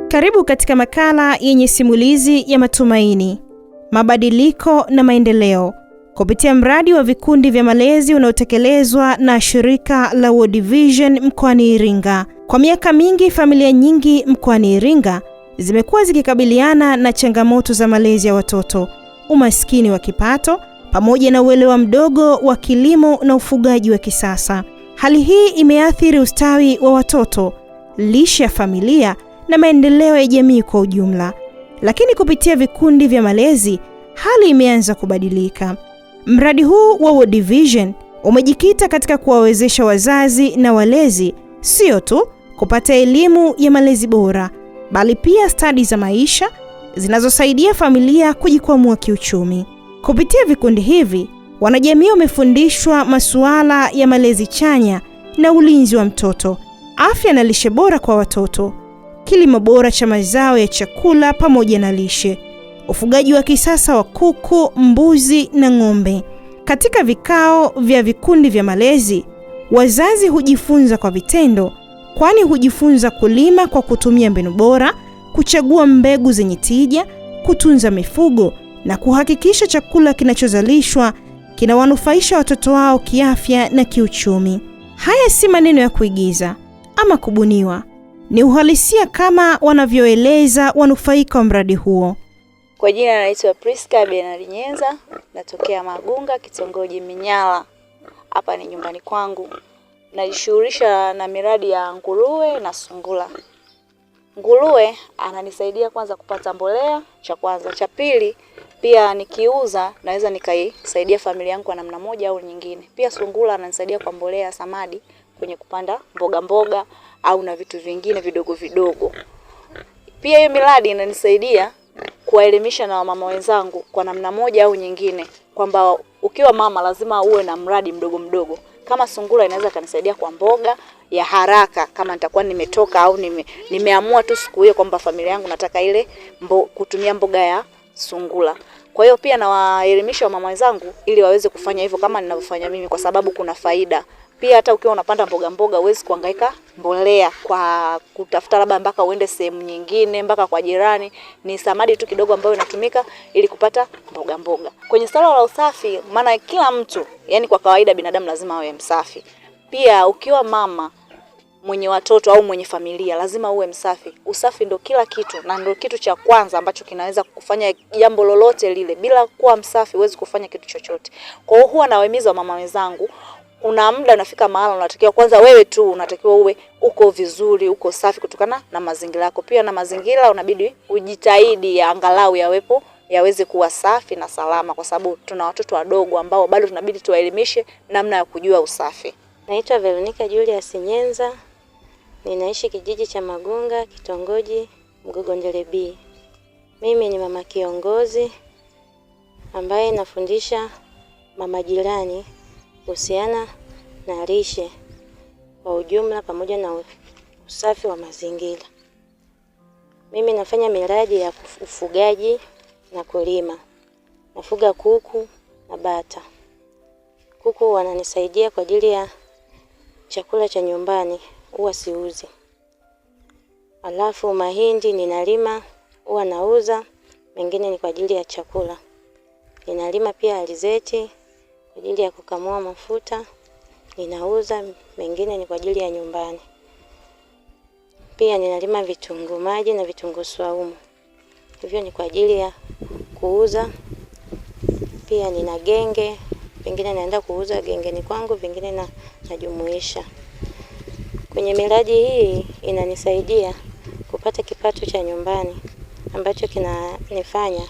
Karibu katika makala yenye simulizi ya matumaini, mabadiliko na maendeleo kupitia mradi wa vikundi vya malezi unaotekelezwa na shirika la World Vision mkoani Iringa. Kwa miaka mingi, familia nyingi mkoani Iringa zimekuwa zikikabiliana na changamoto za malezi ya watoto, umaskini wa kipato, pamoja na uelewa mdogo wa kilimo na ufugaji wa kisasa. Hali hii imeathiri ustawi wa watoto, lishe ya familia na maendeleo ya jamii kwa ujumla. Lakini kupitia vikundi vya malezi, hali imeanza kubadilika. Mradi huu wa World Vision umejikita katika kuwawezesha wazazi na walezi sio tu kupata elimu ya malezi bora, bali pia stadi za maisha zinazosaidia familia kujikwamua kiuchumi. Kupitia vikundi hivi, wanajamii wamefundishwa masuala ya malezi chanya na ulinzi wa mtoto, afya na lishe bora kwa watoto, kilimo bora cha mazao ya chakula pamoja na lishe, ufugaji wa kisasa wa kuku, mbuzi na ng'ombe. Katika vikao vya vikundi vya malezi, wazazi hujifunza kwa vitendo, kwani hujifunza kulima kwa kutumia mbinu bora, kuchagua mbegu zenye tija, kutunza mifugo na kuhakikisha chakula kinachozalishwa kinawanufaisha watoto wao kiafya na kiuchumi. Haya si maneno ya kuigiza ama kubuniwa, ni uhalisia kama wanavyoeleza wanufaika wa mradi huo. Kwa jina naitwa Priska Benard Nyenza, natokea Magunga, kitongoji Minyala. Hapa ni nyumbani kwangu. Najishughulisha na miradi ya nguruwe na sungura. Nguruwe ananisaidia kwanza kupata mbolea, cha kwanza. Cha pili, pia nikiuza naweza nikaisaidia familia yangu kwa namna moja au nyingine. Pia sungura ananisaidia kwa mbolea samadi kwenye kupanda mboga mboga au na vitu vingine vidogo vidogo. Pia hiyo miradi inanisaidia kuwaelimisha na wamama wenzangu kwa namna moja au nyingine, kwamba ukiwa mama lazima uwe na mradi mdogo mdogo. Kama sungura inaweza kanisaidia kwa mboga ya haraka kama nitakuwa nimetoka au nimeamua tu siku hiyo kwamba familia yangu nataka ile kutumia mboga ya sungura. Kwa hiyo pia nawaelimisha wamama wenzangu ili waweze kufanya hivyo kama ninavyofanya mimi, kwa sababu kuna faida. Pia hata ukiwa unapanda mboga mboga huwezi kuhangaika mbolea kwa kutafuta labda mpaka uende sehemu nyingine mpaka kwa jirani. Ni samadi tu kidogo ambayo inatumika ili kupata mboga mboga. Kwenye swala la usafi, maana kila mtu, yani kwa kawaida binadamu lazima awe msafi. Pia ukiwa mama mwenye watoto au mwenye familia lazima uwe msafi. Usafi ndo kila kitu na ndo kitu cha kwanza ambacho kinaweza kufanya jambo lolote lile. Bila kuwa msafi huwezi kufanya kitu chochote. Kwa hiyo huwa nawahimiza mama wenzangu, kuna muda unafika mahala unatakiwa kwanza wewe tu unatakiwa uwe uko vizuri, uko safi kutokana na mazingira yako. Pia na mazingira unabidi ujitahidi angalau yawepo, yaweze kuwa safi na salama, kwa sababu tuna watoto wadogo ambao bado tunabidi tuwaelimishe namna ya kujua usafi. Naitwa Veronica Julius Nyenza, ninaishi kijiji cha Magunga, kitongoji Mgogondele B. Mimi ni mama kiongozi ambaye nafundisha mama jirani kuhusiana na lishe kwa ujumla pamoja na usafi wa mazingira. Mimi nafanya miradi ya ufugaji na kulima. Nafuga kuku na bata. Kuku wananisaidia kwa ajili ya chakula cha nyumbani, huwa siuzi. Alafu mahindi ninalima, huwa nauza, mengine ni kwa ajili ya chakula. Ninalima pia alizeti kwa ajili ya kukamua mafuta, ninauza, mengine ni kwa ajili ya nyumbani. Pia ninalima vitunguu maji na vitunguu swaumu. Hivyo ni kwa ajili ya kuuza. Pia nina genge, vingine naenda kuuza gengeni kwangu, vingine najumuisha. Kwenye miradi hii inanisaidia kupata kipato cha nyumbani ambacho kinanifanya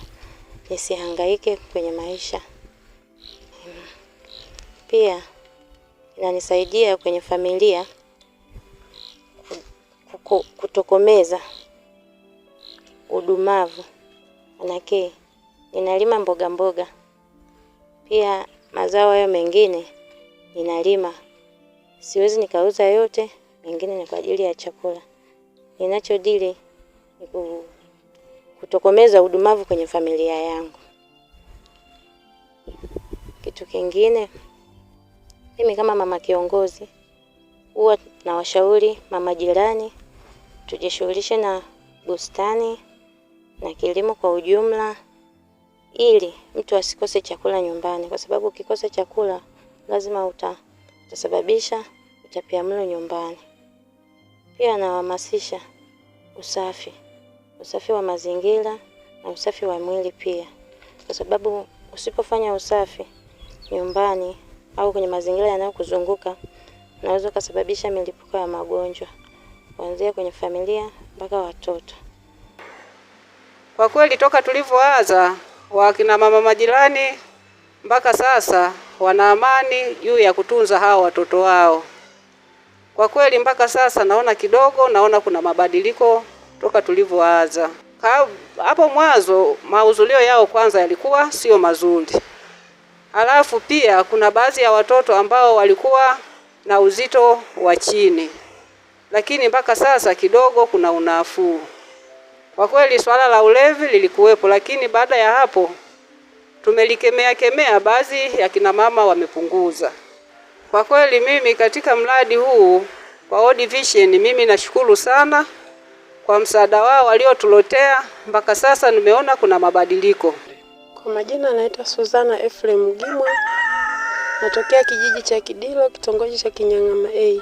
nisihangaike kwenye maisha. Pia inanisaidia kwenye familia kutokomeza udumavu. Manake ninalima mboga mboga. Pia mazao hayo mengine ninalima. Siwezi nikauza yote, mengine ni kwa ajili ya chakula. Ninachodili ni kutokomeza udumavu kwenye familia yangu. Kitu kingine, mimi kama mama kiongozi huwa nawashauri mama jirani tujishughulishe na bustani na kilimo kwa ujumla, ili mtu asikose chakula nyumbani, kwa sababu ukikosa chakula lazima utasababisha utapiamlo nyumbani. Pia nawahamasisha usafi, usafi wa mazingira na usafi wa mwili pia, kwa sababu usipofanya usafi nyumbani au kwenye mazingira yanayokuzunguka unaweza ukasababisha milipuko ya magonjwa kuanzia kwenye familia mpaka watoto. Kwa kweli toka tulivyoanza wakina mama majirani mpaka sasa wana amani juu ya kutunza hao watoto wao. Kwa kweli mpaka sasa naona kidogo, naona kuna mabadiliko toka tulivyoanza. Hapo mwanzo mahudhurio yao kwanza yalikuwa sio mazuri. Halafu pia kuna baadhi ya watoto ambao walikuwa na uzito wa chini, lakini mpaka sasa kidogo kuna unafuu. Kwa kweli swala la ulevi lilikuwepo, lakini baada ya hapo tumelikemea kemea, baadhi ya kina mama wamepunguza. Kwa kweli mimi katika mradi huu kwa World Vision, mimi nashukuru sana kwa msaada wao waliotuletea, mpaka sasa nimeona kuna mabadiliko. Kwa majina naitwa Suzana Ephraim Gimwa, natokea kijiji cha Kidilo, kitongoji cha Kinyang'ama A.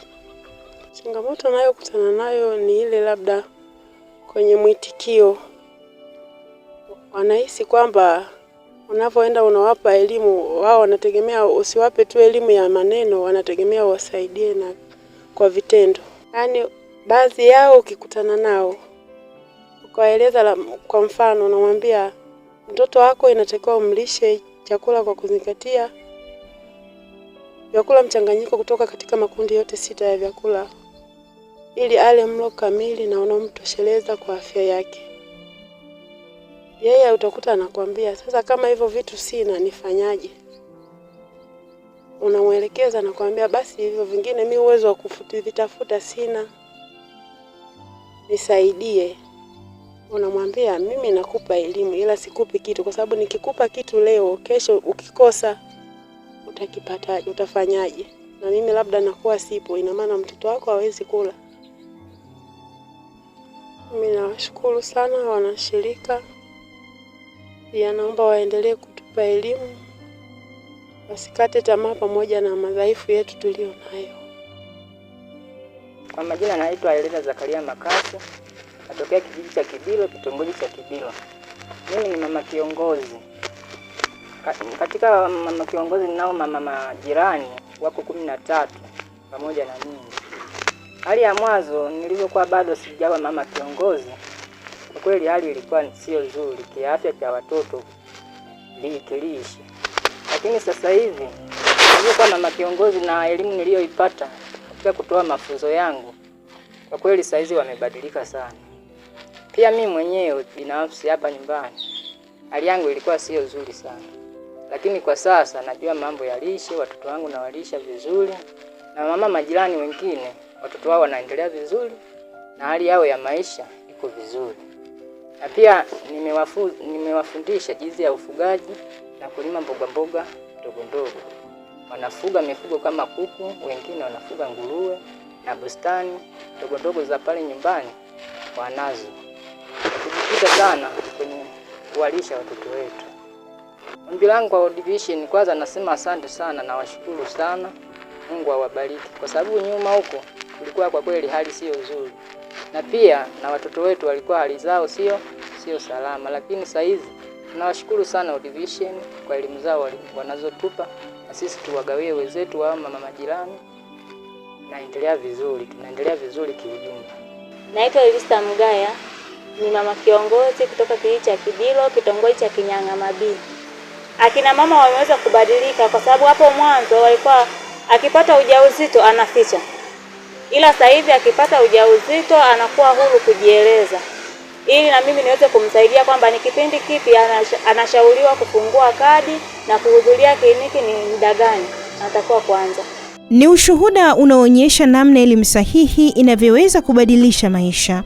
Changamoto nayokutana nayo ni ile labda kwenye mwitikio, wanahisi kwamba unavyoenda unawapa elimu, wao wanategemea usiwape tu elimu ya maneno, wanategemea wasaidie na kwa vitendo. Yaani baadhi yao ukikutana nao ukawaeleza, kwa mfano unamwambia mtoto wako inatakiwa umlishe chakula kwa kuzingatia vyakula mchanganyiko kutoka katika makundi yote 6 ya vyakula, ili ale mlo kamili na unaomtosheleza kwa afya yake. Yeye utakuta anakuambia, sasa kama hivyo vitu sina nifanyaje? Unamwelekeza na kuambia basi hivyo vingine mimi uwezo wa kuvitafuta sina, nisaidie. Unamwambia mimi nakupa elimu ila sikupi kitu, kwa sababu nikikupa kitu leo, kesho ukikosa utakipataje? Utafanyaje? Na mimi labda nakuwa sipo, ina maana mtoto wako hawezi kula. Mimi nawashukuru sana wanashirika, pia naomba waendelee kutupa elimu, wasikate tamaa pamoja na madhaifu yetu tulio nayo. Kwa majina naitwa Elena Zakaria Makasi, natokea kijiji cha Kibilo, kitongoji cha Kibilo. Mimi ni mama kiongozi. Katika mama kiongozi ninao mama majirani wako 13 pamoja na mimi. Hali ya mwanzo nilivyokuwa bado sijawa mama kiongozi, kwa kweli hali ilikuwa sio nzuri kiafya cha watoto kilishe. Lakini sasa hivi nilivyokuwa mama kiongozi na elimu niliyoipata katika kutoa mafunzo yangu, kwa kweli sasa hizi wamebadilika sana. Pia mimi mwenyewe binafsi hapa nyumbani hali yangu ilikuwa sio nzuri sana, lakini kwa sasa najua mambo ya lishe, watoto wangu nawalisha vizuri, na mama majirani wengine watoto wao wanaendelea vizuri na hali yao ya maisha iko vizuri. Na pia nimewafundisha jinsi ya ufugaji na kulima mboga mboga ndogo ndogo. Wanafuga mifugo kama kuku, wengine wanafuga nguruwe, na bustani ndogo ndogo za pale nyumbani wanazo. Kujikita sana kwenye kuwalisha watoto wetu. Ombi langu kwa World Vision, kwanza nasema asante sana na washukuru sana. Mungu awabariki, kwa sababu nyuma huko kulikuwa kwa kweli hali sio nzuri, na pia na watoto wetu walikuwa hali zao sio salama, lakini sasa hizi tunawashukuru sana World Vision kwa elimu zao wanazotupa, na sisi tuwagawie wenzetu wa mama majirani. Naendelea vizuri, tunaendelea vizuri kiujumla. Naitwa Elista Mgaya, ni mama kiongozi kutoka kijiji cha Kibilo, kitongoji cha Kinyang'ama B. Akina mama wameweza kubadilika, kwa sababu hapo mwanzo walikuwa akipata ujauzito anaficha, ila sasa hivi akipata ujauzito anakuwa huru kujieleza, ili na mimi niweze kumsaidia kwamba ni kipindi kipi anashauriwa kufungua kadi na kuhudhuria kliniki ni muda gani anatakiwa kuanza. Ni ushuhuda unaoonyesha namna elimu sahihi inavyoweza kubadilisha maisha.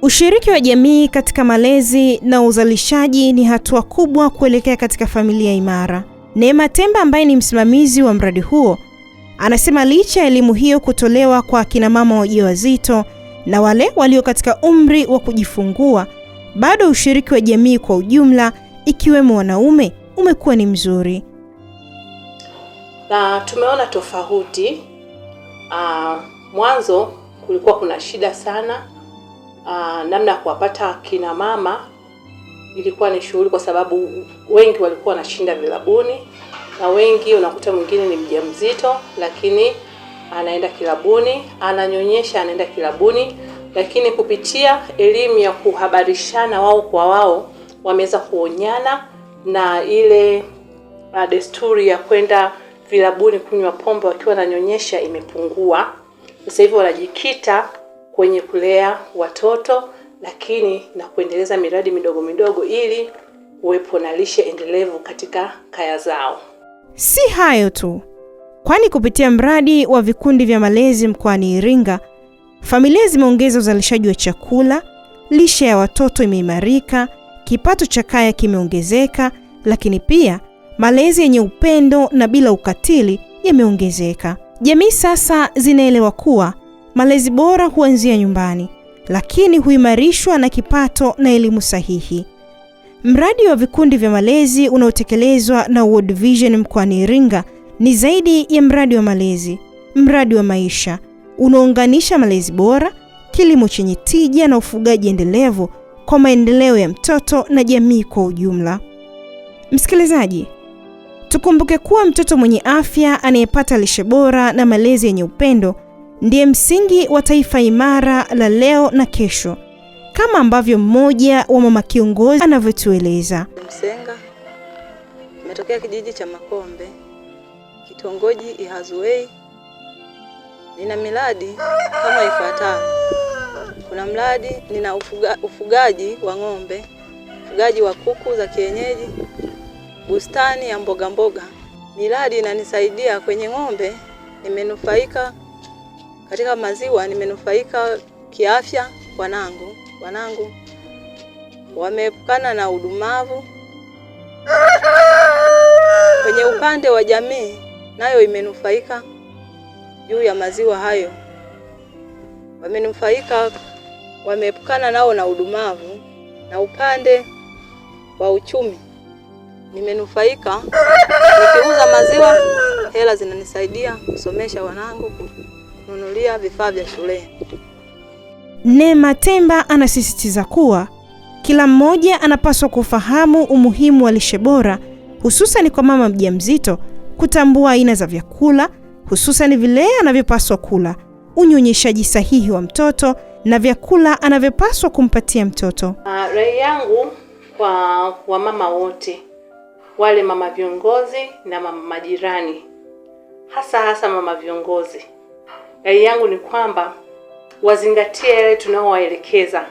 Ushiriki wa jamii katika malezi na uzalishaji ni hatua kubwa kuelekea katika familia imara. Neema Temba, ambaye ni msimamizi wa mradi huo, anasema licha ya elimu hiyo kutolewa kwa kina mama wajawazito, na wale walio katika umri wa kujifungua, bado ushiriki wa jamii kwa ujumla ikiwemo wanaume umekuwa ni mzuri. Na tumeona tofauti. Mwanzo kulikuwa kuna shida sana, namna ya kuwapata kina mama ilikuwa ni shughuli, kwa sababu wengi walikuwa wanashinda vilabuni, na wengi unakuta mwingine ni mjamzito lakini anaenda kilabuni, ananyonyesha, anaenda kilabuni. Lakini kupitia elimu ya kuhabarishana wao kwa wao, wameweza kuonyana na ile desturi ya kwenda vilabuni kunywa pombe wakiwa wananyonyesha imepungua. Sasa hivi wanajikita kwenye kulea watoto, lakini na kuendeleza miradi midogo midogo ili kuwepo na lishe endelevu katika kaya zao. Si hayo tu, kwani kupitia mradi wa vikundi vya malezi mkoani Iringa, familia zimeongeza uzalishaji wa chakula, lishe ya watoto imeimarika, kipato cha kaya kimeongezeka, lakini pia malezi yenye upendo na bila ukatili yameongezeka. Jamii sasa zinaelewa kuwa malezi bora huanzia nyumbani, lakini huimarishwa na kipato na elimu sahihi. Mradi wa vikundi vya malezi unaotekelezwa na World Vision mkoani Iringa ni zaidi ya mradi wa malezi, mradi wa maisha unaounganisha malezi bora, kilimo chenye tija na ufugaji endelevu kwa maendeleo ya mtoto na jamii kwa ujumla. Msikilizaji, tukumbuke kuwa mtoto mwenye afya anayepata lishe bora na malezi yenye upendo ndiye msingi wa taifa imara la leo na kesho, kama ambavyo mmoja wa mama kiongozi anavyotueleza. Msenga, nimetokea kijiji cha Makombe, kitongoji Ihazuwei. Nina miradi kama ifuatavyo. Kuna mradi, nina ufugaji wa ng'ombe, ufugaji wa kuku za kienyeji, bustani ya mboga mboga. Miradi inanisaidia kwenye ng'ombe, nimenufaika katika maziwa, nimenufaika kiafya wanangu wameepukana na udumavu. Kwenye upande wa jamii nayo imenufaika juu ya maziwa hayo, wamenufaika, wameepukana nao na udumavu. Na upande wa uchumi nimenufaika, nikiuza maziwa hela zinanisaidia kusomesha wanangu, kununulia vifaa vya shule. Neema Temba anasisitiza kuwa kila mmoja anapaswa kufahamu umuhimu wa lishe bora, hususan kwa mama mjamzito kutambua aina za vyakula, hususan vile anavyopaswa kula, unyonyeshaji sahihi wa mtoto na vyakula anavyopaswa kumpatia mtoto. Rai yangu kwa wamama wote, wale mama viongozi na mama majirani, hasa mama viongozi, rai yangu ni kwamba wazingatie yale tunaowaelekeza,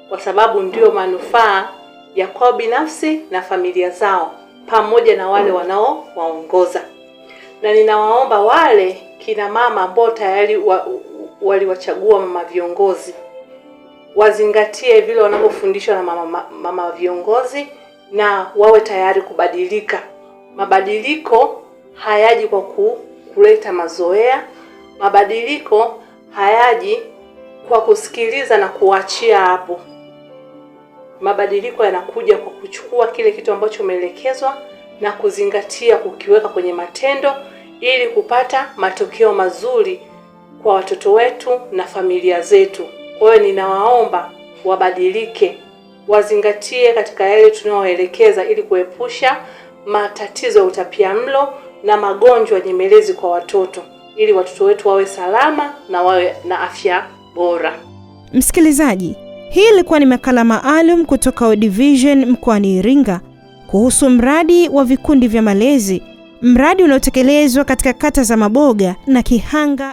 kwa sababu ndio manufaa ya kwao binafsi na familia zao pamoja na wale wanaowaongoza. Na ninawaomba wale kina mama ambao tayari waliwachagua mama viongozi wazingatie vile wanavyofundishwa na mama viongozi na wawe tayari kubadilika. Mabadiliko hayaji kwa kuleta mazoea, mabadiliko hayaji kwa kusikiliza na kuachia hapo. Mabadiliko yanakuja kwa kuchukua kile kitu ambacho umeelekezwa na kuzingatia kukiweka kwenye matendo ili kupata matokeo mazuri kwa watoto wetu na familia zetu. Kwa hiyo ninawaomba wabadilike, wazingatie katika yale tunayoelekeza ili kuepusha matatizo ya utapiamlo na magonjwa nyemelezi kwa watoto, ili watoto wetu wawe salama na wawe na afya bora. Msikilizaji, hii ilikuwa ni makala maalum kutoka World Vision mkoani Iringa kuhusu mradi wa vikundi vya malezi, mradi unaotekelezwa katika kata za Maboga na Kihanga.